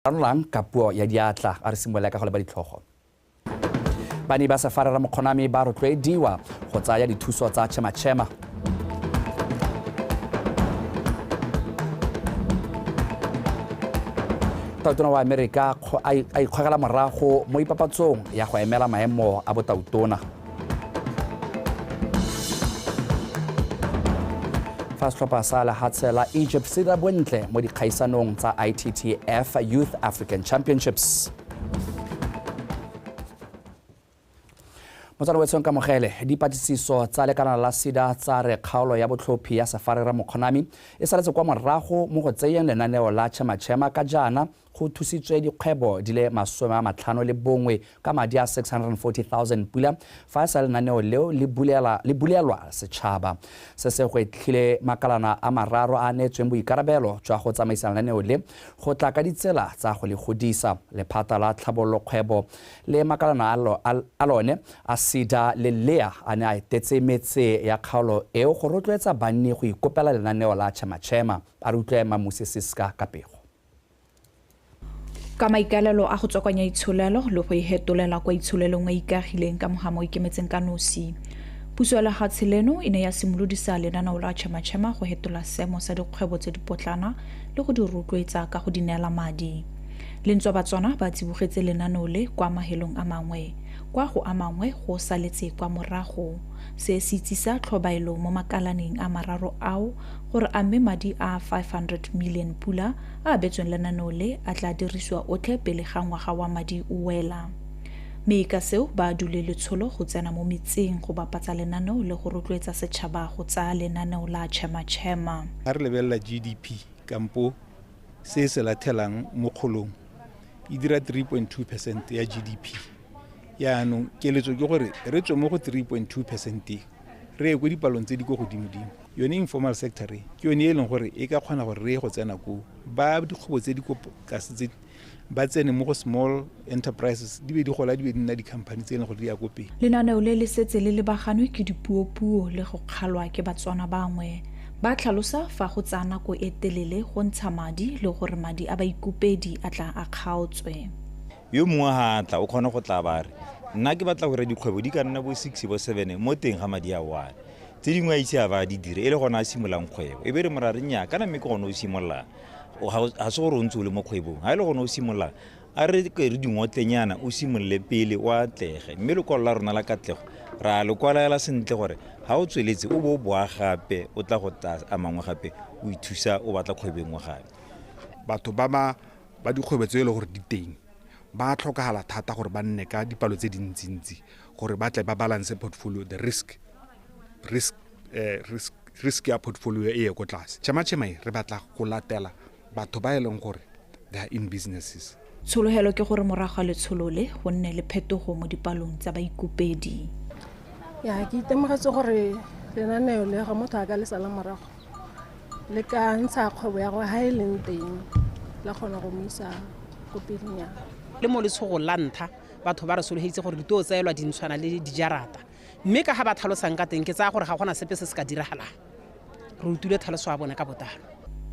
Ranolang ka puo ya diatla. A re simolola ka go leba ditlhogo. Bani ba Sefhare Ramokgonami ba rotloediwa go tsaya dithuso tsa Chema Chema. Tautona wa Amerika a ikgogela morago mo ipapatsong ya go emela maemo a botautona. Fa setlhopha sa lehatshe la Egypt se dira bontle mo dikgaisanong tsa ITTF Youth African Championships. Motswana wetsong kamogele, dipatlisiso tsa lekalana la SEDA tsa re kgaolo ya botlhophi ya Sefhare Ramokgonami e saletse kwa morago mo go tseyeng lenaneo la Chema Chema ka jaana go thusitswe dikgwebo di le 51 ka madi a 640,000 pula fa e sa lenaneo leo le bulelwa setšhaba. Se se gwetlhile makalana a mararo a neetsweng boikarabelo jwa go tsamaisa lenaneo le go tla ka ditsela tsa go le godisa. Lephata la tlhabololo kgwebo le makalana a lone a SEDA le LEA a ne a etetse metse ya kgaolo eo go rotloetsa banni go ikopela lenaneo la Chema Chema. A re utlwe Mamusi Siska ka pego. Ka maikaelelo a go tswakanya itsholelo le go e hetolela kwa itsholelong e ikagileng ka mogamo o ikemetseng ka nosi. Puso ya lehatshe leno e ne ya simolodisa lenaneo la Chema Chema go hetola seemo sa dikgwebo tse dipotlana le go di rotloetsa ka go di neela madi. Lentswa Batswana ba tsibogetse lenaneo le kwa mahelong a mangwe, kwa go a mangwe go saletse kwa morago. Se se itsisa tlhobaelo mo makalaneng a mararo ao gore a mme madi a 500 million pula a abetsweng lenaneo le a tla dirisiwa otlhe pele ga ngwaga wa madi o wela. Mme ka seo ba dule letsholo go tsena mo metseng go bapatsa lenaneo le go rotloetsa setšhaba go tsaya lenaneo la Chema Chema. Ha re lebelela GDP kampo se se latelang mo kgolong e dira 3.2% ya GDP. Yaanong keletso ke gore re tswe mo go 3.2% re ye ko dipalong tse di ko godimodimo. Yone informal sector ke yone e leng gore e ka kgona gore re ye go tsena koo. Ba dikgwebo tse di ko tlase tse ba tsene mo go small enterprises di be di gola di be di nna di-company tse e leng gore di ya ko pele. Lenaneo le le setse le lebaganwe ke dipuopuo le go kgalwa ke Batswana bangwe. Ba tlhalosa fa go tsaya nako e telele go ntsha madi le gore madi a baikopedi a tla a kgaotswe. Yo mongwe ga a tla o kgone go tla ba re nna ke batla gore dikgwebo di ka nna bo 6 bo 7 mo teng ga madi a one. Tse dingwe a ise a ba di dire e le gona a simolang kgwebo. E be re mora re nnyaa kana mme ke gone o simololang. Ga se gore o ntse o le mo kgwebong. Ha e le gone o simololang a re ke re dingotlenyana o simolole pele o atlege. Mme lekwalo la rona la katlego ra le kwalaela sentle gore ha o tsweletse o bo o boa gape o tla go tla a mangwe gape o ithusa o batla kgwebo e nngwe gape. Batho ba ba dikgwebo tse e leng gore di teng ba tlhokagala thata gore ba nne ka dipalo tse dintsintsi gore ba tle ba balance portfolio, the risk, risk, risk, risk ya portfolio e ye ko tlase. Chema Chema e re batla go latela batho ba e leng gore they are in businesses. Tshologelo ke gore morago ga letsholo le go nne le phetogo mo dipalong tsa baikopedi. Ya ke itemogetse gore lenaneo le ga motho a ka le sala morago le ka ntsha kgwebo ya gagwe ha e leng teng la kgona go mo isa ko pelenyana. Le mo letshogong la ntlha batho ba re sologetse gore ditoo tsaelwa dintshwana le dijarata. Mme ka ga ba tlhalosang ka teng ke tsaya gore ga gona sepe se se ka diragalang. Re utlwile tlhaloso ya bone ka botlalo.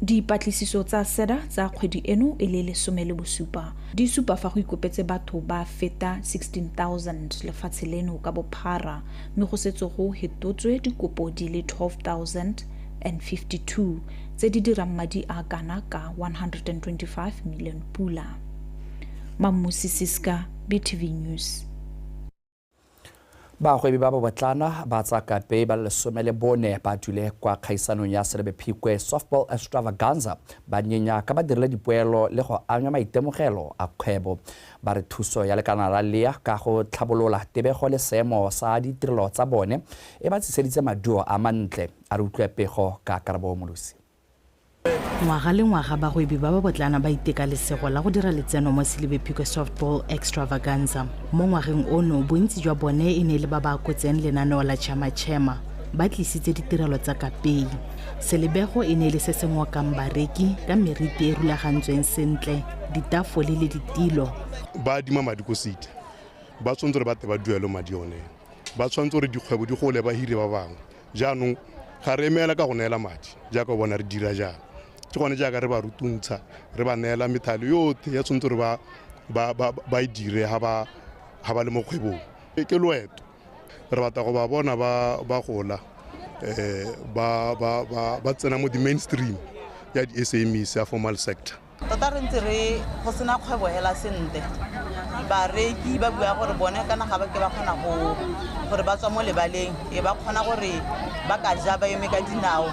Dipatlisiso tsa SEDA tsa kgwedi eno e le 17 di supa fa go ikopetse batho ba feta 16,000 lefatshe leno ka bophara mme go setse go hetotswe dikopo di le 12,052 tse di dirang madi a kana ka 125 million pula. Mamusi Siska, BTV News. Bagwebi ba babotlana ba tsa Kapei ba le 14 ba dule kwa kgaisanong ya Selebi Phikwe Softball Extravaganza ba nyenya ka ba dirile dipoelo le go anywa maitemogelo a kgwebo. Ba re thuso ya lekala la LEA ka go tlhabolola tebego le seemo sa ditirelo tsa bone e ba tsiseditse maduo a mantle. A re utlwe pego ka Karabo Molosi. Ngwaga le ngwaga bagwebi ba babotlana ba iteka lesego la go dira letseno mo Selebi Phikwe Softball Extravaganza. Mo ngwageng ono bontsi jwa bone e ne e le ba ba akotseng lenaneo la Chema Chema ba tlisitse ditirelo tsa kapei. Selebego e ne e le se se ngokang bareki ka meriti e rulagantsweng sentle, ditafole le ditilo. Ba adima madi ko SEDA, ba tshwanetse gore ba tle ba duele madi one. Ba tshwanetse gore dikgwebo di gole ba hire ba bangwe. Jaanong ga re emela ka go neela madi jaaka o bona re dira jaana. Ke gone jaaka re ba rutuntsha, re ba neela methale yotlhe ya tshwanetse gore ba e dire ha ba le mo kgwebong. Ke loeto, re batla go ba bona ba gola, ba tsena mo di-mainstream ya di-SMEs ya formal sector. Tota re ntse re go sena kgwebo hela sentle, bareki ba bua gore bone kana ga ba ke ba kgona gore ba tswa mo lebaleng, e ba kgona gore ba ka ja ba eme ka dinao.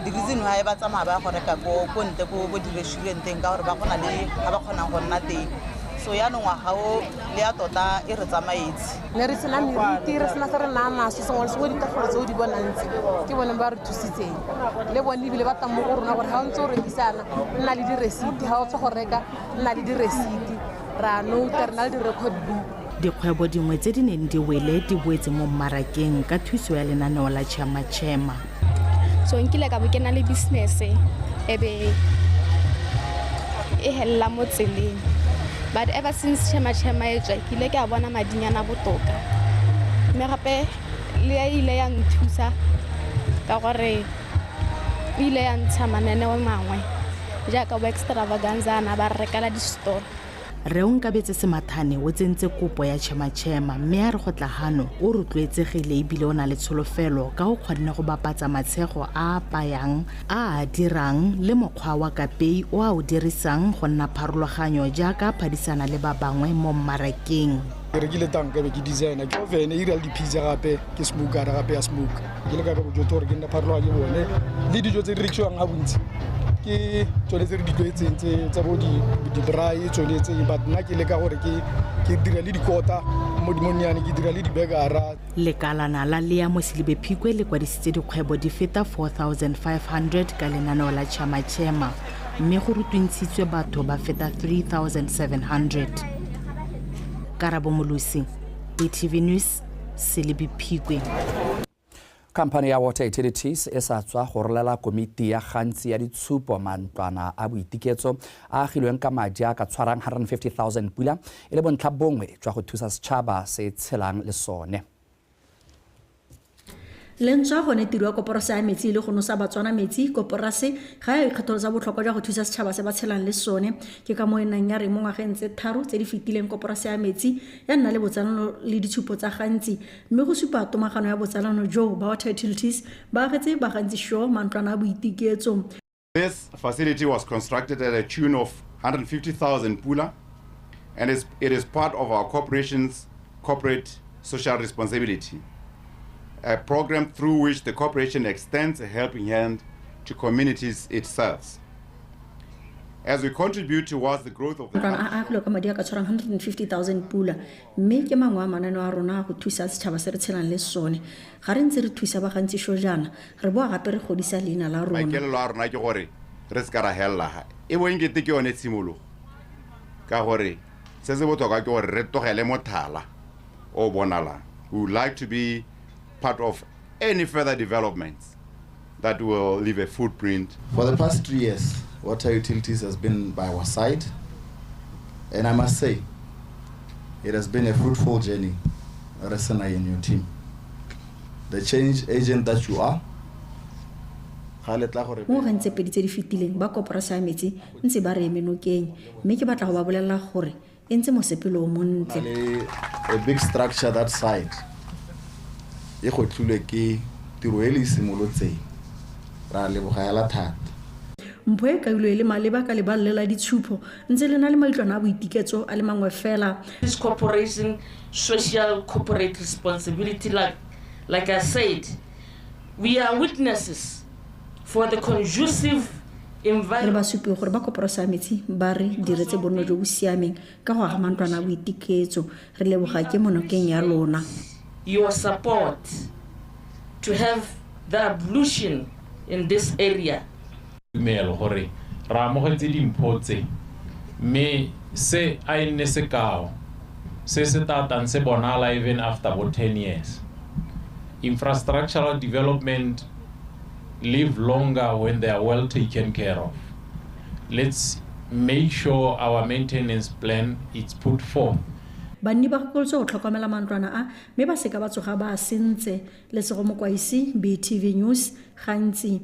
The reason why ba tsamaya ba go reka ko ntle ko di-restauranteng ka gore ba kgona le ga ba kgonang go nna teng. So yaanong ngwaga o le ya tota e re tsamaetse. Ne re sena meriti, re sena se re naya naso, sengwe le sengwe, ditafolo tseo di bonang tse ke bone ba re thusitseng. Le bone ebile ba tlang mo go rona gore ga o ntse o rekisana nna le di-receipt, ga o tswa go reka nna le di-receipt, ra nota, re na le di-record book. Dikgwebo dingwe tse di neng di wele di boetse mo mmarakeng ka thuso ya lenaneo la Chema Chema. So nkile ka bo ke na le business e be e helela mo tseleng, but ever since Chema Chema e tswa, ke ile ke a bona madinyana botoka, mme gape le ya ile ya nthusa ka gore e ile ya ntsha mananeo mangwe jaaka bo extravaganza na ba re rekela di-store. Re o Nkabetse Semathane o tsentse kopo ya Chema Chema, mme a re go tla gano o rotloetsegile ebile o na le tsholofelo ka o kgonne go bapatsa matshego a a apayang a a dirang le mokgwa wa kapei o a o dirisang go nna pharologanyo jaaka a phadisana le ba bangwe mo mmarakeng. Ke rekile tanka, be ke designer, ke oven e ira le di-pizza, gape ke smokera, gape ya smoke. Ke leka ka bojotlhe gore ke nne pharologanyo bone le dijo tse di rekisiwang ga bontsi ke tsone tse re di tlwaetseng tse tsa bo di-braai tsone tse, but nna ke leka gore ke dira le dikota mo dimonnyane, ke dira le di-burgera. Lekalana la Lea mo Selebi Phikwe le kwadisitse dikgwebo di feta 4500 ka lenaneo la Chema Chema, mme go rutuntshitswe batho ba feta 3700. Karabo Molosi, BTV News, Selebi Phikwe. Khamphane ya Water Utilities e sa tswa go rolela komiti ya gantsi ya ditshupo mantlwana a boitiketso a agilweng ka madi a ka tshwarang 150,000 pula e le bontlha bongwe jwa go thusa setšhaba se tshelang le sone. Le ntswa gone tiro ya koporase ya metsi le go nosa Batswana metsi, koporase ga ya ikgatholosa botlhokwa jwa go thusa setšhaba se ba tshelang le sone. Ke ka mo e nang ya re mo ngwageng tse 3 tse di fetileng, koporase ya metsi ya nna le botsalano le ditshupo tsa gantsi, mme go supa tomagano ya botsalano joo, ba Water Utilities ba agetse ba gantsi sure mantlwana a boitiketso. This facility was constructed at a tune of 150,000 pula, and it is part of our corporation's corporate social responsibility, a program through which the corporation extends a helping hand to communities it serves. As we contribute towards the growth of the Mantlwana a agilwe ka madi a ka tshwarang 150,000 pula, mme ke mangwe a mananeo a rona a go thusa setšhaba se re tshelang le sone. Ga re ntse re thusa ba gantsi sho jaana, re boa gape re godisa leina la rona. Maikaelelo a rona ke gore re se ka ra helela ga e bo nkete ke yone tshimologo, ka gore se se botlhokwa ke gore re tlogele mothala o bonalang. We would like to be part of any further developments that will leave a footprint. For the past 3 years, Water Utilities has been by our side, and I must say, it has been a fruitful journey, Resena and your team. The change agent that you are, Mo ngwageng tse 2 tse di fetileng, ba koporase ya metsi ntse ba re eme nokeng, mme ke batla go ba bolelela gore e ntse mosepele o montle. A big structure that side e gotlhilwe ke tiro e le e simolotseng, ra leboga hela thata. Mpho e kailwe e le maleba ka lebalele la ditshupo ntse le na le maitlwana a boitiketso a le mangwe fela. This corporation social corporate responsibility, like I said, we are witnesses for the conducive Re ba supe gore ba koporase ya metsi ba re diretse bonno jo bo siameng ka go aga mantlwana a boitiketso. Re leboga ke monokeng ya lona. Your support to have the ablution in this area. Tumelo gore re amogetse dimpho tse, mme se a e nne sekao se se tatang se bonala even after bo 10 years. Infrastructural development live longer when they are well taken care of. Let's make sure our maintenance plan is put forth. Banni ba gakolotswe go tlhokomela mantlwana a, mme ba seka ba tsoga ba a sentse. Lesego Mokwaisi, BTV News, Gantsi.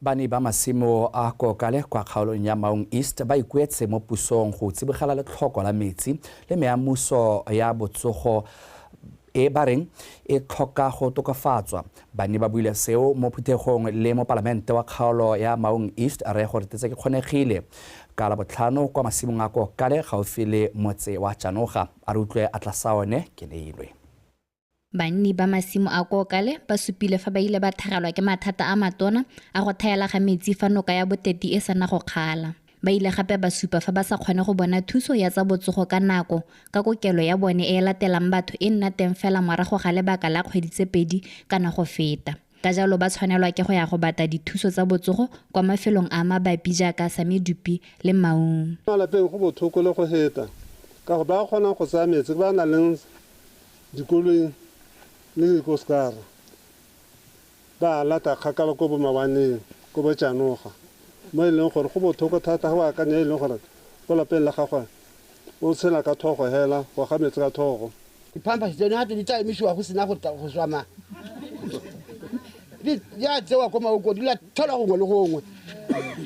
Bani ba masimo a Kokale kwa kgaolong ya Maung East ba ikuetse mo pusong go tsibogela letlhoko la metsi le meamuso ya botsogo e ba reng e tlhoka go tokafatswa. Banni ba buile seo mo phuthegong le mo palamente wa kgaolo ya Maung East re gore tetse ke kgonegile ka Labotlhano kwa masimong a Kokale gaufi le motse wa Tjanoga. A re utlwe Atlasaone ke neilwe. Banni ba masimo a Kokale ba supile fa ba ile ba thagelwa ke mathata a matona a go thaela ga metsi fa noka ya Boteti e sana go kgala. Ba ile gape ba supa fa ba sa kgone go bona thuso ya tsa botsogo ka nako ka kokelo ya bone e latelang batho e nna teng fela morago ga lebaka la kgwedi tse 2 kana go feta. Ka jalo ba tshwanelwa ke go ya go batla dithuso tsa botsogo kwa mafelong a mabapi jaaka Samedupi le Maung. Malapeng go bothoko le go heta ka go ba kgona go tsaya metsi ba na leng dikoloi le dikoskara ba lata kgakala ko bomawaneng ko bo Tjanoga mo e leng gore go bothoko thata go akanya e leng gore ko lapeng la gagwe o tshela ka thogo hela go ga metsi ka thogo. Dipampers tseno ga di tla emisiwa go sena go swama di ya tsewa ko maoko di la thola gongwe le gongwe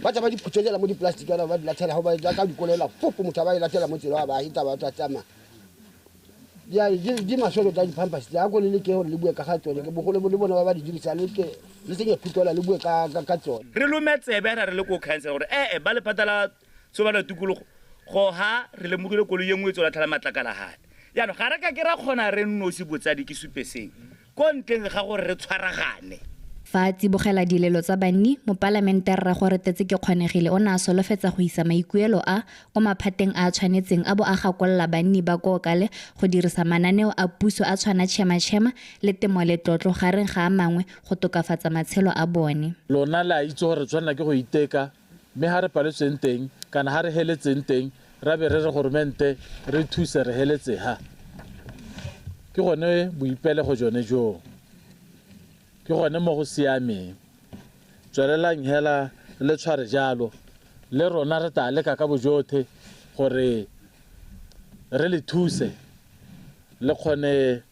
ba tsa ba di phuthela mo di-plastic ba di latlhela go ba ka dikolela fopo motho ba e latlhela mo tsela ba hita ba tsa tsamaya. Di masolo tsa dipampers tsa ko le leke gore le bue ka ga tsone ke bogolo le bona ba ba di dirisa le ke le tsenye phutola le bue ka tsone. Re lometsebe ra re le ko council gore ba lephata la tshoba tikologo go ha re lemogile koloi e nngwe e tswa latlhela matlakala gale. Jaanong ga re ka ke ra kgona re nnosi botsadi ke supe seng ko ntleng ga gore re tshwaragane. Fa a tsibogela dilelo tsa banni, mopalamente Rra Goretetse ke Kgonegile o ne a solofetsa go isa maikuelo a kwa maphateng a a tshwanetseng a bo a gakolola banni ba Kokale go dirisa mananeo a puso a tshwana Chema-Chema le Temo Letlotlo gareng ga a mangwe go tokafatsa matshelo a bone. Lona le a itse gore tshwanela ke go iteka mme ga re paletsweng teng kana ga re heletseng teng ra be re re goromente re thuse re heletse ha. Ke gone boipelego jone joo. Ke gone mo go siameng. Tswelelang hela le tshware jalo le rona re tla leka ka bojothe gore re le thuse le kgone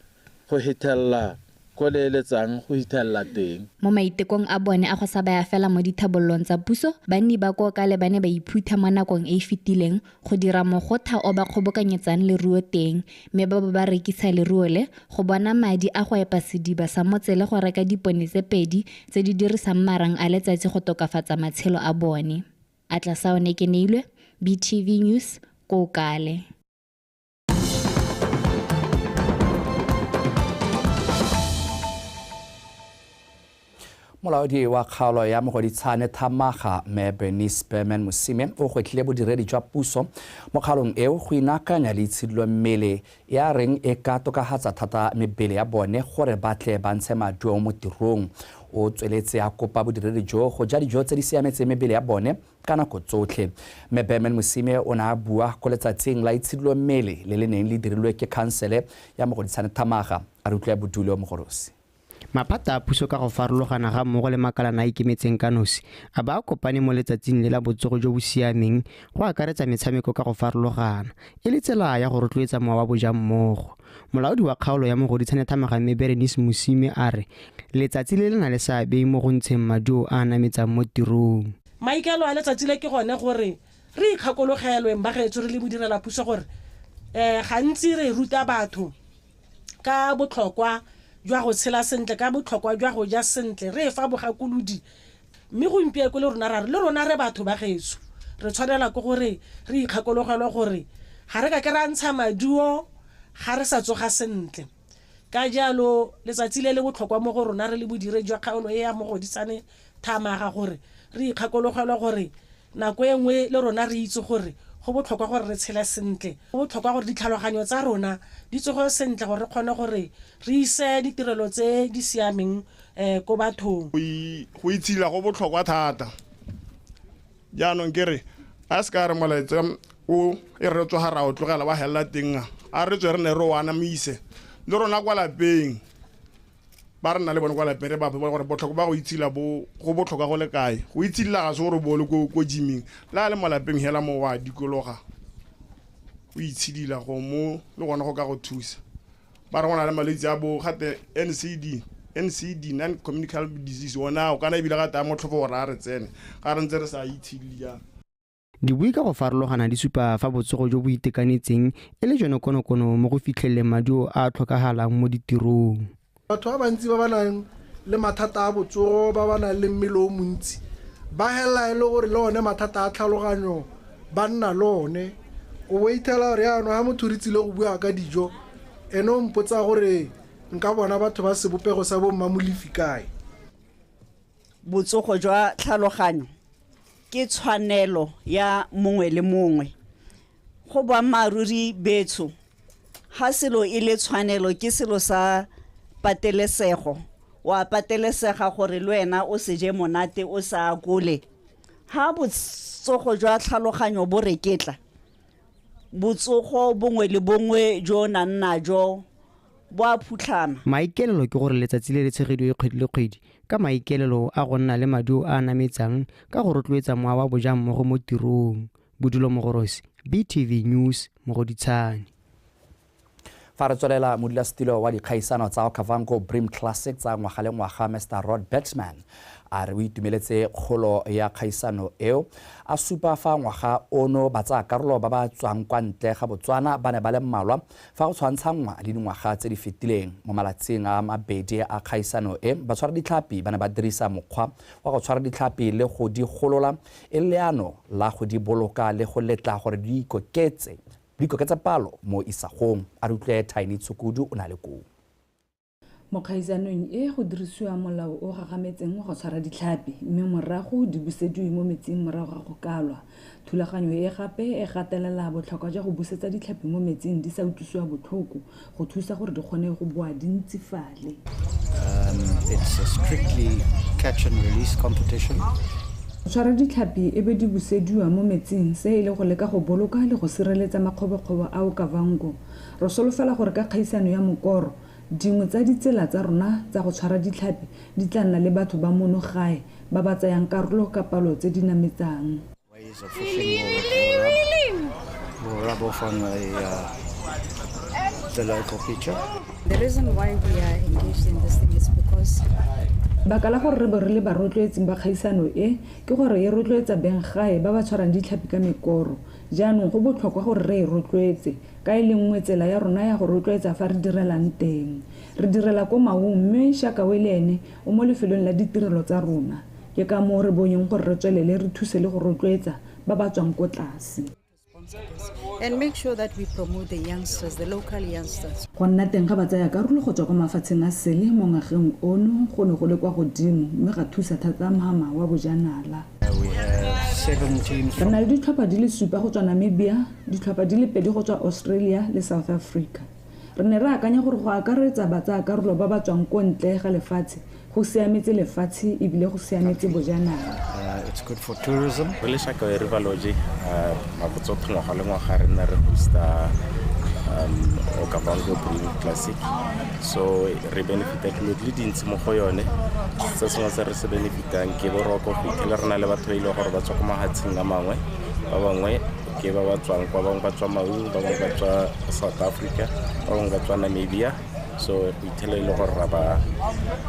go hithella ko le eletsang go hithella teng. Mo maitekong a bone a go sa baya fela mo dithabolong tsa puso, banni ba Kokale ba ne ba iphutha mo nakong e e fetileng go dira mogotha o ba kgobokanyetsang leruo teng mme ba bo ba rekisa leruo le go bona madi a go epa sediba sa motse le go reka dipone tse 2 tse di dirisang marang a letsatsi go tokafatsa matshelo a bone. Atlasaone ke neilwe, BTV News, Kokale. Molaodi wa kgaolo ya Mogoditshane Thamaga Mme Bernice Berman Mosime o gwetlhile bodiredi jwa puso mo kgaolong eo go inaakanya le itshidilo mmele ya reng e ka tokafatsa thata mebele ya bone gore ba tle ba ntshe maduo mo tirong. O tsweletse a kopa bodiredi jo go ja dijo tse di siametseng mebele ya bone ka nako tsotlhe. Mme Berman Mosime o ne a bua ko letsatsing la itshidilo mmele le le neng le dirilwe ke khansele ya Mogoditshane Thamaga. A re utlwe Bodulo Mogorosi. Maphata a puso ka go farologana ga mmogo le makalana a ikemetseng ka nosi a ba kopane mo letsatsing le la botsogo jo bo siameng go akaretsa metshameko ka go farologana e le tsela ya go rotloetsa mowa wa bojammogo. Molaodi wa kgaolo ya Mogoditshane Thamaga Mme Berenice Mosime a re letsatsi le le na le seabe mo go ntsheng maduo a a nametsang mo tirong. Maikaelo a letsatsi le ke gone gore re ikgakologelwe bagaetsho re le bodirela puso gore gantsi re ruta batho ka botlhokwa jwa go tshela sentle, ka botlhokwa jwa go ja sentle, re fa bogakolodi. Mme gompieko le rona ra re le rona re batho ba gaetsho re tshwanela ke gore re ikgakologelwe gore ga re ka ke ra ntsha maduo ga re sa tsoga sentle. Ka jalo letsatsi le le botlhokwa mo go rona re le bodiredi jwa kgaolo e ya Mogoditshane Thamaga gore re ikgakologelwe gore nako e nngwe le rona re itse gore go botlhokwa gore re tshele sentle, go botlhokwa gore ditlhaloganyo tsa rona di tsoge sentle gore re kgone gore re ise ditirelo tse di siameng ko bathong. Go itshila go botlhokwa thata. Jaanong ke re a se ka re molaetsa o e re tsoga ra o tlogela wa hella teng, a re tswe re ne re o anamise le rona kwa lapeng ba re nna le bone kwa lapeng re ba gore botlhokwa ba go itshila bo go botlhokwa go le kae. Go itshila ga se gore bo le ko gyming la le mo lapeng hela mo wa dikologa o itshidila go mo le gona go ka go thusa. Ba re go na le malwetse a bo gate NCD NCD, non communicable disease, ona o kana ebile ga taya motlhofo gore a re tsene ga re ntse re sa itshidile jang. Dibui ka go farologana di supa fa botsogo jo bo itekanetseng e le jone konokono mo go fitlheleleng maduo a a tlhokagalang mo ditirong. Batho ba bantsi ba ba nang le mathata a botsogo, ba ba nang le mmele o montsi, ba helela e le gore le one mathata a tlhaloganyo ba nna le one. O bo ithela gore yaanong ga motho re tsile go bua ka dijo, ene o mpotsa gore nka bona batho ba sebopego sa bo mmamolefi kae. Botsogo jwa tlhaloganyo ke tshwanelo ya mongwe le mongwe. Go boammaaruri betsho, ga selo e le tshwanelo ke selo sa patelesego. Wa patelesega gore le wena o se je monate o sa akole. Ha botsogo jwa tlhaloganyo bo reketla, botsogo bongwe le bongwe jo o nang najo bo a phutlhama. Maikaelelo ke gore letsatsi le le tshegediwe kgwedi le kgwedi ka maikaelelo a go nna le maduo a a nametsang ka go rotloetsa mowa wa bojammogo mo tirong. Bodulo Mogorosi, BTV News, Mogoditshane. Fa re tswelela, modulasetilo wa dikgaisano tsa Okavango Bream Classic tsa ngwaga le ngwaga, Mr Rod Batman, a re o itumeletse kgolo ya kgaisano eo, a supa fa ngwaga ono batsayakarolo ba ba tswang kwa ntle ga Botswana ba ne ba le mmalwa fa go tshwantshanngwa le dingwaga tse di fetileng. Mo malatsing a mabedi a kgaisano e, batshwara ditlhapi ba ne ba dirisa mokgwa wa go tshwara ditlhapi le go di golola e le leano la go di boloka le go letla gore di ikoketse di ikoketsa palo mo isagong. A re utlwe Tiny Tshukudu o na le koo. Mo kgaisanong e go dirisiwa molao o gagametseng wa go tshwara ditlhapi mme morago di busediwe mo metsing morago ga go kalwa. Thulaganyo e gape e gatelela botlhokwa jwa go busetsa ditlhapi mo metsing di sa utlwisiwa botlhoko go thusa gore di kgone go boa di ntsifale. It's a strictly catch and release competition. Go tshwara ditlhapi e be di busediwa mo metsing se e le go leka go boloka le go sireletsa makgobokgobo a Okavango. Re solofela gore ka kgaisano ya mokoro, dingwe tsa ditsela tsa rona tsa go tshwara ditlhapi di tla nna le batho ba mono gae ba ba tsayang karolo ka palo tse di nametsang. Ways of fishing will rub off on the local feature. The reason why we are engaged in this thing is because Baka la gore re bo re le barotloetsi ba kgaisano e ke gore e rotloetsa beng gae ba ba tshwarang ditlhapi ka mekoro. Jaanong go botlhokwa gore re e rotloetse ka e le nngwe tsela ya rona ya go rotloetsa fa re direlang teng. Re direla ko Maung mme Shakawe le ene o mo lefelong la ditirelo tsa rona. Ke ka moo re bonyeng gore re tswelele re thuse le go rotloetsa ba ba tswang ko tlase. And make sure that we promote the youngsters, the local youngsters. Go nna teng ga batsaya karolo go tswa kwa mafatsheng a sele mo ngwageng ono go ne go le kwa godimo mme ga thusa thata mhama wa bojanala. We have 7 teams Re na le ditlhopha di le 7 go tswa Namibia, ditlhopha di le 2 go tswa Australia le South Africa. Re ne re akanya gore go akaretsa batsaya karolo ba ba tswang ko ntle ga lefatshe go siametse lefatshe ebile go siametse bojanala. It's good for tourism. Re le Shakawe River Lodge, nako tsotlhe ngwaga le ngwaga re nna re hosta Okavango Bream Classic. So re benefita dilo di le dintsi mo go yone. Se sengwe se re se benefitang ke boroko, go itlhela re na le batho ba e leng gore ba tswa ko mafatsheng a mangwe, ba bangwe ke ba ba tswang kwa, ba bangwe ba tswa Maung, ba bangwe ba tswa South Africa, ba bangwe ba tswa Namibia. So go itlhela e le gore ra ba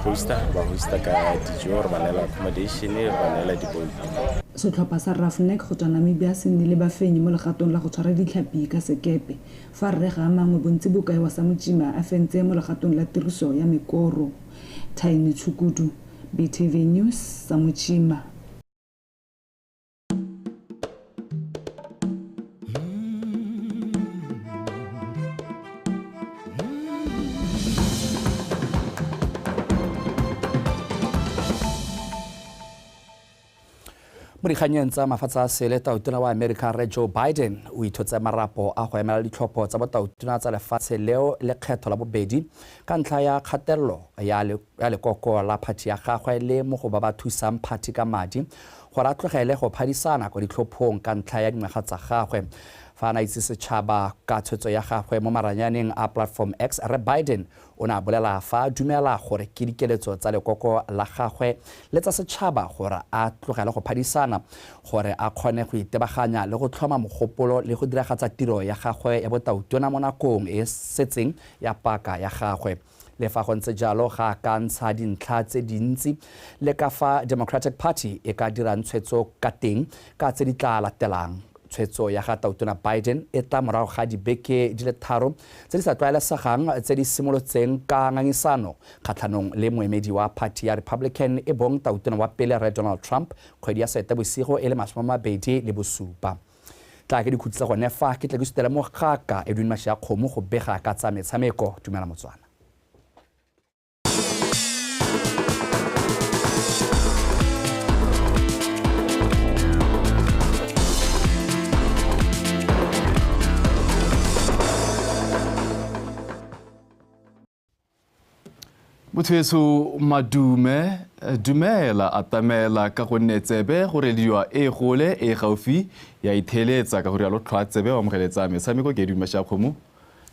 hosta, ba hosta ka dijo, re ba neela accommodation, re ba neela diboto. Setlhopha sa Roughneck go tswa Namibia se nnile bafenyi mo legatong la go tshwara ditlhapi ka sekepe, fa rre ga a mangwe bontsi bo kaiwa sa Motjima a fentse mo legatong la tiriso ya mekoro. Tiny Tshukudu, BTV News, sa Motjima. Mo dikganyeng tsa mafatshe a sele, tautona wa America Rre Joe Biden o ithotse marapo a go emela ditlhopho tsa botautona tsa lefatshe leo lekgetho la bobedi ka ntlha ya kgatelelo ya lekoko la phathi ya gagwe le mo go ba ba thusang phathi ka madi gore a tlogele go phadisana kwa ditlhophong ka ntlha ya dingwaga tsa gagwe. Fa a na itse setšhaba ka tshwetso ya gagwe mo maranyaneng a Platform X, Rre Biden o ne a bolela fa a dumela gore ke dikeletso tsa lekoko la gagwe le tsa setšhaba gore a tlogele go phadisana gore a kgone go itebaganya le go tlhoma mogopolo le go diragatsa tiro ya gagwe ya botautona mo nakong e setseng ya paka ya gagwe. Le fa go ntse jalo, ga a ka ntsha dintlha tse dintsi le ka fa Democratic Party e ka dirang tshwetso ka teng ka tse di tla latelang. Tshwetso ya ga Tautona Biden e tla morago ga dibeke di le 3 tse di sa tlwaelesegang tse di simolotseng ka ngangisano kgatlhanong le moemedi wa party ya Republican e bong Tautona wa pele Rre Donald Trump kgwedi ya Seetebosigo e le 27. Tla ke dikhutse gone fa ke tle ke sutele mogaka Edwin Mashiakgomo go bega ka tsa metshameko. Dumela Motswana. Motho madume dumela atamela ka gonne tsebe go rediwa e gole e gaufi ya itheletsa ka go rialo tlhwa tsebe wa amogeletsa metshameko ke Edwin Mashiakgomo.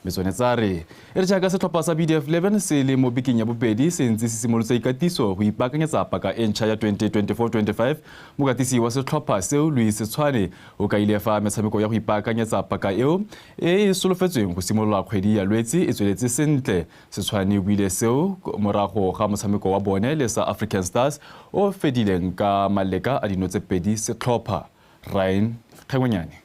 Metsone tsa re e re jaaka setlhopha sa BDF 11 se le mo bekeng ya bobedi se ntse se simolotse ikatiso go ipaakanyetsa paka e ntšha ya 2024-25. Mokatisi wa setlhopha seo Louis Setshwane o kaile fa metshameko ya go ipaakanyetsa paka eo e e solofetsweng go simolola kgwedi ya Lwetse e tsweletse sentle. Setshwane o buile seo morago ga motshameko wa bone le sa African Stars o fedileng ka maleka a dino tse 2 setlhopha. Ryan Kgengwenyane.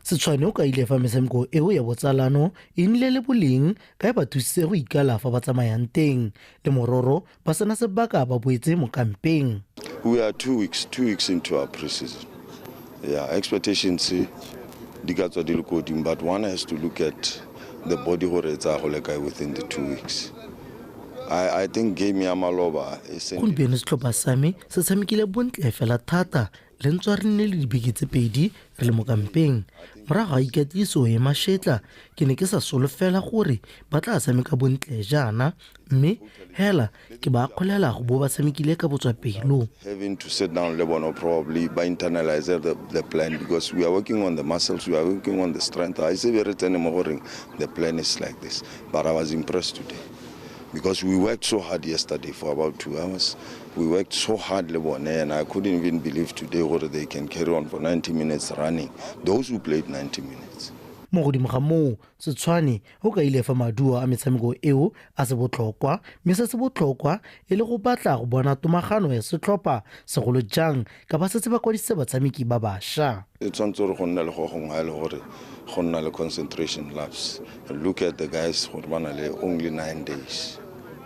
Setshwane o kaile fa metshameko eo ya botsalano e nnile le boleng ka e ba thusitse go ikala fa ba tsamayang teng le mororo ba sena sebaka ba boetse mo kampeng. We are 2 weeks into our pre-season. Yeah, expectations di ka tswa di le ko godimo, but one has to look at the body gore e tsaya go le kae within the 2 weeks. I think game ya maloba e seng. Gompieno setlhopha sa me se tshamekile bontle fela thata le ntswa re nne le dibeke tse 2 re le mo kampeng. Morago ga ikatiso e mashetla ke ne ke sa solofela gore ba tla tshameka bontle jaana, mme hela ke ba akgolela go bo ba tshamekile ka botswapelo. Having to sit down le bona probably ba internalize the plan because we are working on the muscles, we are working on the strength. I say re tsene mo goreng the plan is like this, but I was impressed today because we worked so hard yesterday for about 2 hours. We worked so hard, Lebone, and I couldn't even believe today whether they can carry on for 90 minutes running. Those who played 90 minutes. Mo godimo ga moo, Setshwane o kaile fa maduo a metshameko eo a se botlhokwa, mme se se botlhokwa e le go batla go bona tomagano ya setlhopha segolo jang ka ba setse ba kwadisitse batshameki ba bašwa. E tshwanetse gore go nne le go gongwe ha e le gore go nna le concentration lapse. Look at the guys gore ba na le only 9 days.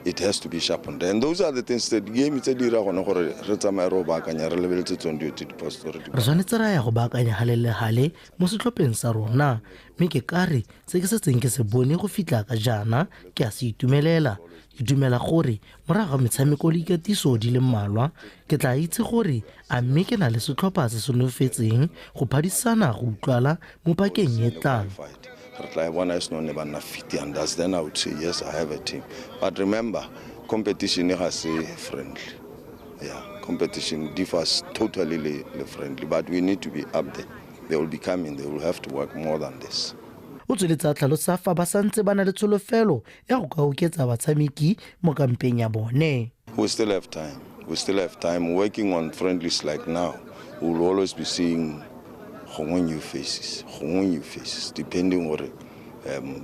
It has to be sharpened. And those are the things that game tse di dira gone gore re tsamaye re o baakanya, re lebeletse tsone dilo tse di phoso re di Re tshwanetse ra ya go baakanya gale le gale mo setlhopheng sa rona, mme ke ka re se ke setseng ke se bone go fitlha ka jaana ke a se itumelela. Ke dumela gore morago ga metshameko le ikatiso di le mmalwa ke tla itse gore a mme ke na le setlhopha se se nonofetseng go phadisana go utlwala mo pakeng e tlang. Re tla e bona e seno ne ba nna fit, and that's then I would say yes, I have a team. But remember, competition ga se friendly. Yeah, competition differs totally le friendly, but we need to be up there. They will be coming, they will have to work more than this. O tsweletse a tlhalosa fa ba santse ba na le tsholofelo ya go ka oketsa batshameki mo kampeng ya bone. We still have time. We still have time. Working on friendlies like now, we will always be seeing gongwe new faces, gongwe new faces, depending gore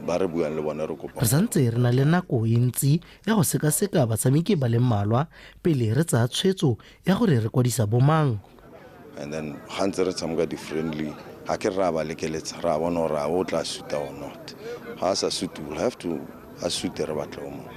ba re buang le bona re kopa. Re santse re na le nako e ntsi ya go sekaseka batshameki ba le mmalwa pele re tsaya tshwetso ya gore re kwadisa bomang. And then ga ntse re tshameka di-friendly, ga ke re a ba lekeletsa, re a bona gore a o tla suta or not. Ga a sa sute, we'll have to a sute re batle o mongwe.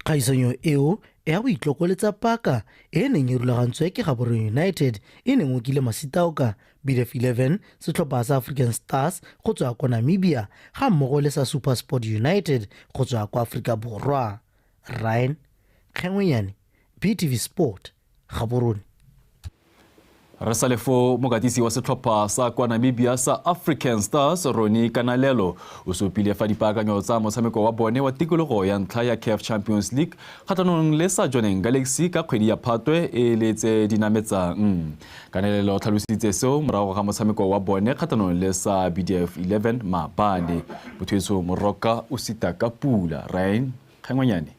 Kgaisanyo eo ya go itlokoletsa paka e neng e rulagantswe ke Gaborone United e neng okile Masitaoka, BDF 11, setlhopha sa African Stars go tswa kwa Namibia ga mmogo le sa SuperSport United go tswa kwa Afrika Borwa. Ryan Kgengwenyane, BTV Sport, Gaborone. Re sa le fo mokatisi wa setlhopha sa kwa Namibia sa African Stars Ronnie Kanalelo o supile fa dipaakanyo tsa motshameko wa bone wa tikologo ya ntlha ya CAF Champions League kgatlhanong le sa Jwaneng Galaxy ka kgwedi ya Phatwe e le tse di nametsang. Kanalelo o tlhalositse seo morago ga motshameko wa bone kgatlhanong le sa BDF 11 maabane. Bothuetso Moroka o sita ka pula. Ryan Kgengwenyane.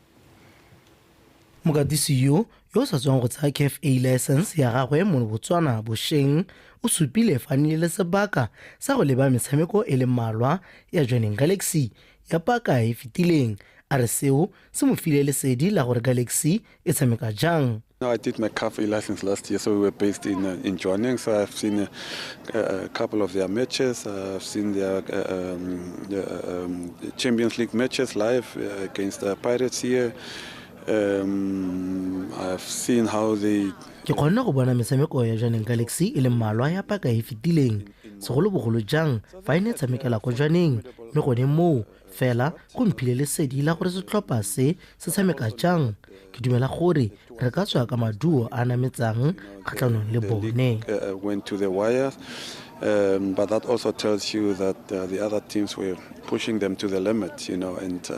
Mokatisi yo yo o sa tswang go tsaya CAF A license ya gagwe mo Botswana bošeng, o supile fa a nnile le sebaka sa go leba metshameko e le mmalwa ya Jwaneng Galaxy ya paka e fetileng. A re seo se mo file lesedi la gore Galaxy e tshameka jang. No, I did my CAF A license last year, so we were based in Jwaneng. So I've seen a couple of their matches. I've seen their Champions League matches live against the Pirates here. I've seen how they. Ke kgonne go bona metshameko ya Jwaneng Galaxy e le mmalwa ya paka e fetileng, segolobogolo jang fa e ne e tshamekela ko Jwaneng, mme gone moo fela go mphile lesedi la gore setlhopha se se tshameka jang. Ke dumela gore re ka tswa ka maduo a nametsang kgatlhanong le bone. Went to the wire, but that also tells you that the other teams were pushing them to the limit, and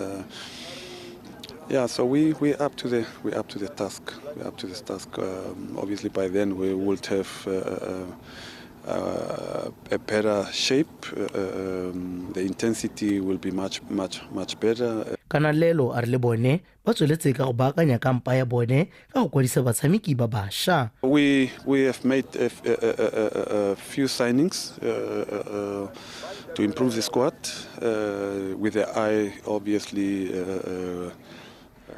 yeah, so we up to the we up to the task. We up to the task. Obviously, by then we would have a better shape. The intensity will be much, much, much better. Kanalelo a re le bone ba tsweletse ka go baakanya kampa ya bone ka go kwadisa batshameki ba bašwa. We have made a few signings to improve the squad with the eye, obviously.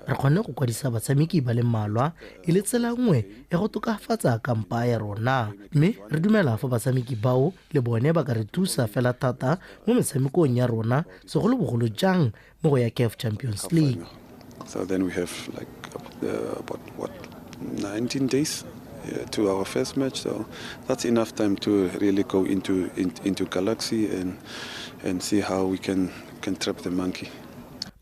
Re kgonne go kwadisa batshameki ba le mmalwa e le tsela nngwe ya go tokafatsa kampa ya rona, mme re dumela fa batshameki bao le bone ba ka re thusa fela thata mo metshamekong ya rona, segolobogolo jang mo go ya CAF Champions League. So then we have like about what, 19 days to our first match, so that's enough time to really go into Galaxy and see how we can trap the monkey.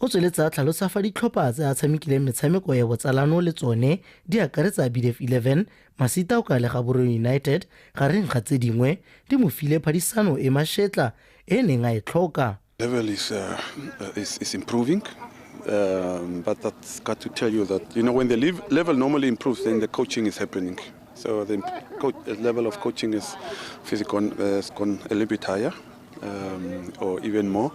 O tsweletse a tlhalosa fa ditlhopha tse a tshamekileng metshameko ya botsalano le tsone di akaretsa BDF 11, Masitaoka le Gaborone United, gareng ga tse dingwe, di mo file phadisano e mašetla e neng a e tlhoka. Level is improving, but that's got to tell you that when the level normally improves, then the coaching is happening. So the level of coaching is has gone a little bit higher, or even more.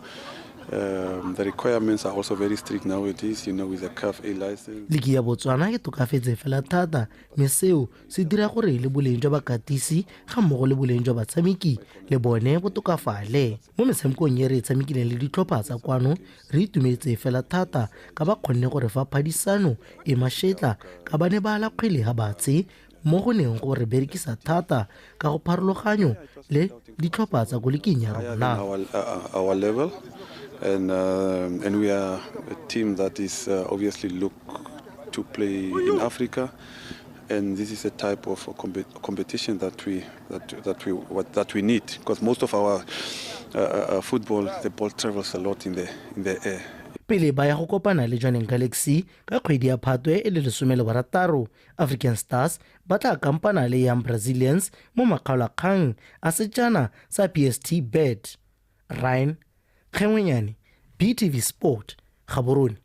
The requirements are also very strict nowadays, with the CAF A license. Ligi ya Botswana e tokafetse fela thata, mme seo se dira gore le boleng jwa bakatisi ga mmogo le boleng jwa batshameki le bone bo tokafale. Mo metshamekong e re e tshamekileng le ditlhopha tsa kwano, re itumetse fela thata ka ba kgonne gore fa phadisano e mašetla ka ba ne ba ala kgwele ga batse, mo go neng go re berekisa thata ka go pharologanyo le ditlhopha tsa ko liking ya rona. Our level. And we are a team that is obviously look to play in Africa, and this is a type of competition that we need, because most of our football, the ball travels a lot in the air. Pele ba ya go kopana le Jwaneng Galaxy ka kgwedi ya Phatwe e le 16, African Stars ba tla kampana le Young Brazilians mo makgaolakgang a sejana sa PST Bet. Ryan Kgengwenyane, BTV Sport, Gaborone.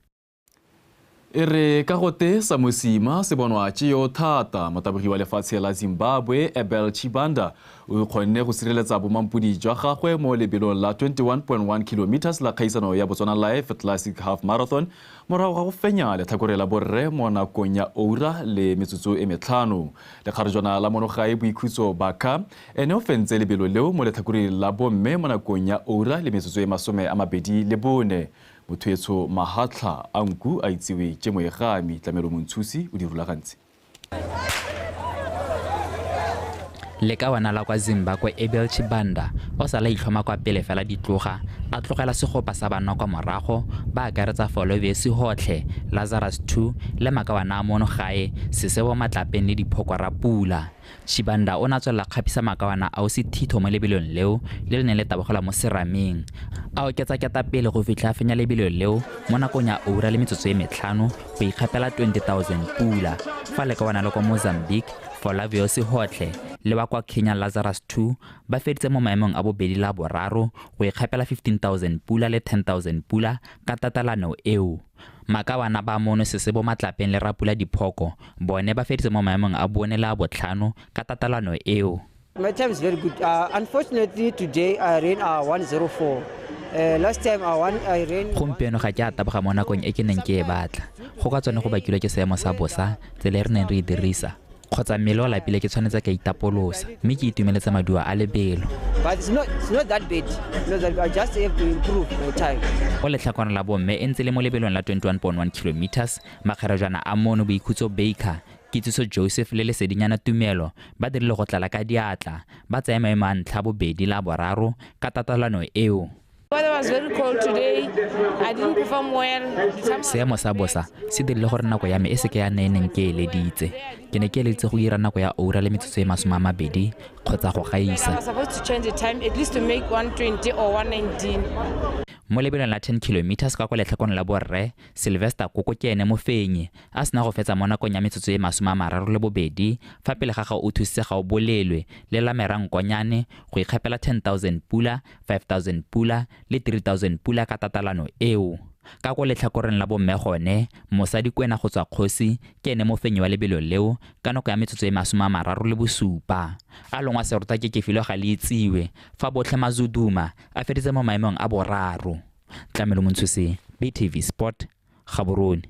E re ka gote sa mosima se bonwa tšeo thata, motabogi wa lefatshe la Zimbabwe Abel Chibanda o kgonne go sireletsa bomampodi jwa gagwe mo lebelong la 21.1 km la kgaisano ya Botswana Life Classic Half Marathon morago ga go fenya letlhakore la borre mo nakong ya oura le metsotso e 5. Lekgarejwana la monogae Boikhutso Baka ene o fentse lebelo leo mo letlhakoreng la bomme mo nakong ya oura le metsotso e 24. Motho mahatlha a nku a itsiwe ke moegami Tlamelo Montshusi o di rulagantse. Lekawana la kwa Zimbabwe Abel Chibanda o sala itlhoma kwa pele fela ditloga a tlogela segopa sa banna kwa morago ba akaretsa Folovesi Hotlhe, Lazarus 2 le makawana a mono gae Sesebo Matlapeng le Diphoko Rapula. Chibanda o na tswelela kgapisa makawana ao sethitho mo lebelong leo le le neng le tabogela mo serameng, a oketsa ketapele go fitlha a fenya lebelo leo mo nakong ya oura le metsotso e 5 go ikgapela 20,000 pula. Fa lekawana le kwa Mozambique Flavio Hotlhe le wa kwa Kenya Lazarus 2 ba feditse mo maemong a bobedi la boraro go ikgapela 15,000 pula le 10,000 pula ka tatelano eo. Makawana ba mono Sesebo Matlapeng le Rapula Diphoko bone ba feditse mo maemong a bone le a botlhano ka tatelano eo. My time is very good. Unfortunately today I ran 104. Last time I won, I ran. Gompieno ga ke a taboga mo nakong e ke neng ke e batla. Go ka tsone go bakilwe ke seemo sa bosa, tsela e re neng re e dirisa, kgotsa mmele o lapile ke tshwanetse ka itapolosa, mme ke itumeletse maduo a lebelo. But it's not that bad. Not that, I just have to improve my time. Go letlhakwana la bomme e ntse le mo lebelong la 21.1 kilometers, makgarejwana a mono Boikhutso Baker, Kitsiso Joseph le Lesedinyana Tumelo ba dirile go tlala ka diatla, ba tsaya maemo a ntlha, bobedi la boraro ka tatelano eo. Weather was very cold today. I didn't perform well. The time Seemo sa bosa se dirile gore nako ya me e seke ya nne e neng ke eleditse. Ke ne ke eleditse go dira nako ya oura le metsotso e 20 kgotsa go I gaisa. Was supposed to change the time at least to make 120 or 119. Mo lebelong la 10 kilometers ka kwa letlhakong la borre, Sylvester Koko ke ene mofenyi a sena go fetsa mo nakong ya metsotso e 32 fa pele ga ga o thusitse ga o bolelwe le la Merankonyane go ikgapela 10 000 pula, 5 000 pula le 3 000 pula ka tatelano eo. Ka kwa letlhakoreng la bomme gone, Mosadi Kwena go tswa Kgosi ke ene mofenyi wa lebelo leo ka nako ya metsotso e 37. A longwa serota ke Kefilwe ga le itsiwe fa botlhe Mazuduma a feditse mo maemong a boraro. Tlamelo Montshuse, BTV Sport, Gaborone.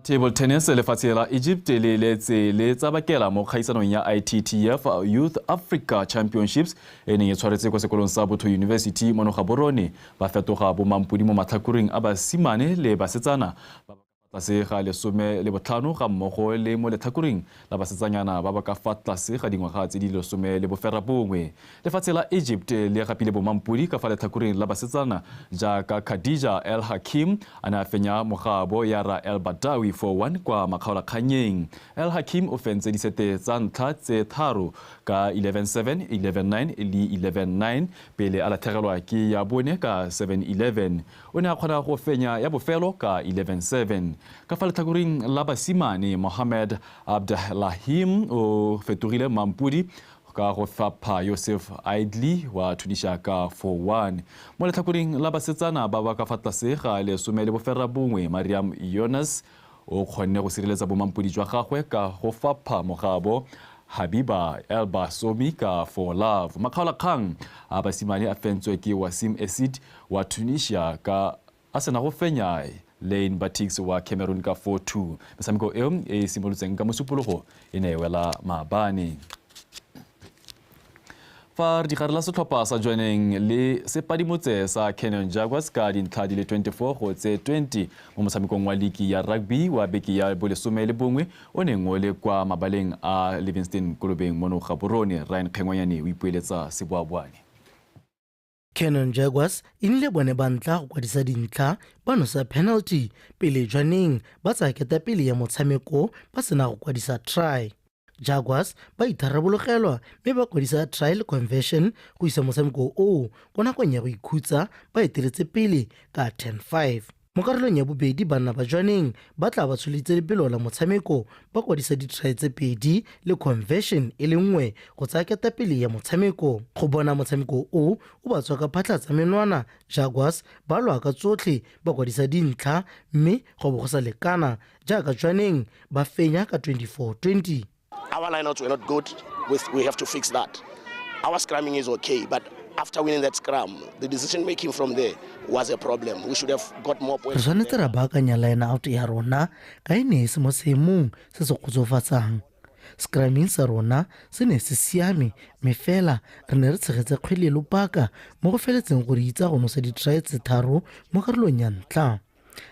Table tennis, lefatshe la Egypt le letse le tsabakela mo kgaisanong ya ITTF Youth Africa Championships e neng e tshwaretse kwa sekolong sa Botho University mono Gaborone. Ba fetoga bomampodi mo matlhakoreng a basimane le basetsana ba ba ka fa tlase ga 15 ga mmogo le mo letlhakoreng la basetsanyana ba ba ka fa tlase ga dingwaga tse di 19. Lefatshe la Egypt le gapile bomampodi ka fa letlhakoreng la basetsana jaaka Khadija El Hakim a ne a fenya mogabo Yara El Badawi 4-1 kwa makgaolakganyeng. El Hakim o fentse disete tsa ntlha tse tharo ka 11-7, 11-9 le 11-9 pele a latlhegelwa ke ya bone ka 7-11. O ne a kgona go fenya ya bofelo ka 11-7. Ka fa letlhakoreng la basimane, Mohamed Abdelahim o fetogile mampodi ka go fapha Yosef Aidli wa Tunisia ka 4-1. Mo letlhakoreng la basetsana ba ba ka fa tlase ga 19, Mariam Yonas o kgonne go sireletsa bomampodi jwa gagwe ka go fapha mogabo Habiba Elba Somi ka 4 love. Makgaolakgang a basimane a fentswe ke Wasim Esid wa Tunisia ka a sena go fenya Lane Batix wa Cameroon ka 4-2. Metshameko eo e simolotseng ka Mosupologo e ne e wela maabane. Fa re digare la setlhopha sa Jwaneng le sepadimotse sa Canyon Jaguars ka dintlha di le 24 go tse 20 mo motshamekong wa liki ya rugby wa beke ya bo-11 o neng o le kwa mabaleng a Livingston Kolobeng mono Gaborone. Ryan Kgengwanyane o ipoeletsa seboaboane. Canyon Jaguars e nnile bone ba ntlha go kwadisa dintlha ba nosa penalty pele Jwaneng ba tsaya ketapele ya motshameko ba sena go kwadisa try. Jaguars ba itharabologelwa mme ba kwadisa try le conversion go isa motshameko oo ko nakong ya go ikhutsa ba eteletse pele ka 10-5. Mo karolong ya bobedi, banna ba Jwaneng ba tla ba tsholitse lebelo la motshameko, ba kwadisa di-try tse pedi le conversion e le nngwe go tsaya ketapele ya motshameko. Go bona motshameko o o ba tswa ka phatlha tsa menwana, Jaguars ba lwa ka tsotlhe, ba kwadisa dintlha, mme go bo go sa lekana jaaka Jwaneng ba fenya ka 24-20. Our lineouts were not good. We have to fix that. Our scrumming is okay, but after winning that scrum, the decision making from there was a problem. We should have got more Re points. tshwanetse ra baakanya line out ya rona ka e ne e se mo seemong se se kgotsofatsang. Scrumming sa rona se ne se siame, mme fela re ne re tshegetse kgwele lobaka mo go feletseng go re itsa go nosa di-try tse tharo mo karolong ya ntlha.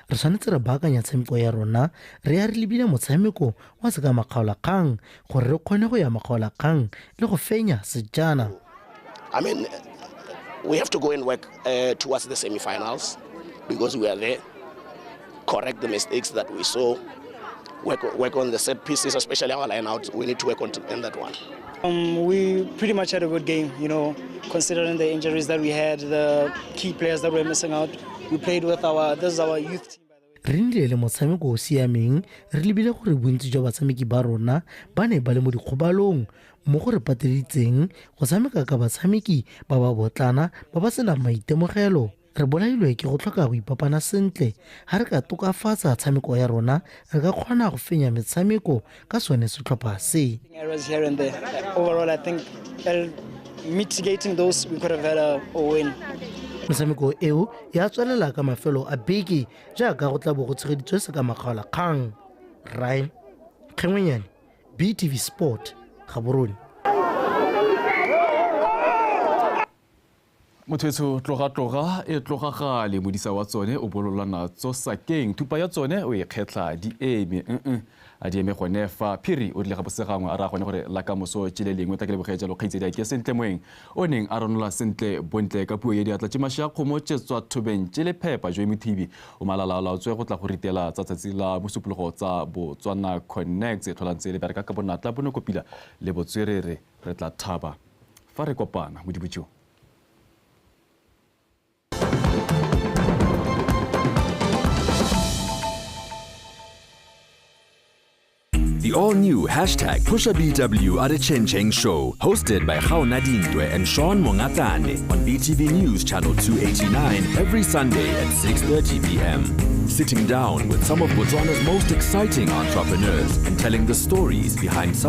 Re tshwanetse re baakanya tshameko ya rona, re ya re lebile motshameko wa se ka makgaolakgang gore re kgone go ya makgaolakgang le go fenya sejana. I mean, we have to go and work towards the semi-finals because we are there. Correct the mistakes that we saw. Work on the set pieces, especially our line-outs. We need to work on that one. We pretty much had a good game, considering the injuries that we had, the key players that were missing out. We played with our, this is our youth team. Re nnile le motshameko o siameng re lebile gore bontsi jwa batshameki ba rona ba ne ba le mo dikgobalong mo go re pateleditseng go tshameka ka batshameki ba ba botlana ba ba senang maitemogelo. Re bolailwe ke go tlhoka go ipapana sentle. Ga re ka tokafatsa tshameko ya rona, re ka kgona go fenya metshameko ka sone setlhopha se. Errors here and there. Overall, I think El mitigating those, we could have had a, a win. Metshameko eo ya tswelela ka mafelo a beke jaaka go tla bo go tshegeditswe se ka makgaolakgang. Ryan Kgengwenyane, BTV Sport, Gaborone. Motho tloga tloga e tloga gale modisa wa tsone o bolola natso sakeng thupa ya tsone o e kgetlha di eme a di eme gone fa phiri o rile ga bosegangwe a raya gone gore la kamoso tšele lengwe tla ke leboge jalo kgaitsedi a ke sentle moeng o neng a ranola sentle bontle ka puo ye diatla tše mašwi a kgomo tše tswa thobeng tše lephepa jo mothibi o malalaolaotswe go tla go ritela tsa tsatsi la mosupologo tsa Botswana Connect e tlholang tse le bereka ka bonatla bonokopila le botswerere re tla thaba fa re kopana modibotšeo. The all-new hashtag PushaBW Adechencheng Show, hosted by Gaona Dintwe and Sean Mongatane on BTV News Channel 289 every Sunday at 6:30 p.m. Sitting down with some of Botswana's most exciting entrepreneurs and telling the stories behind some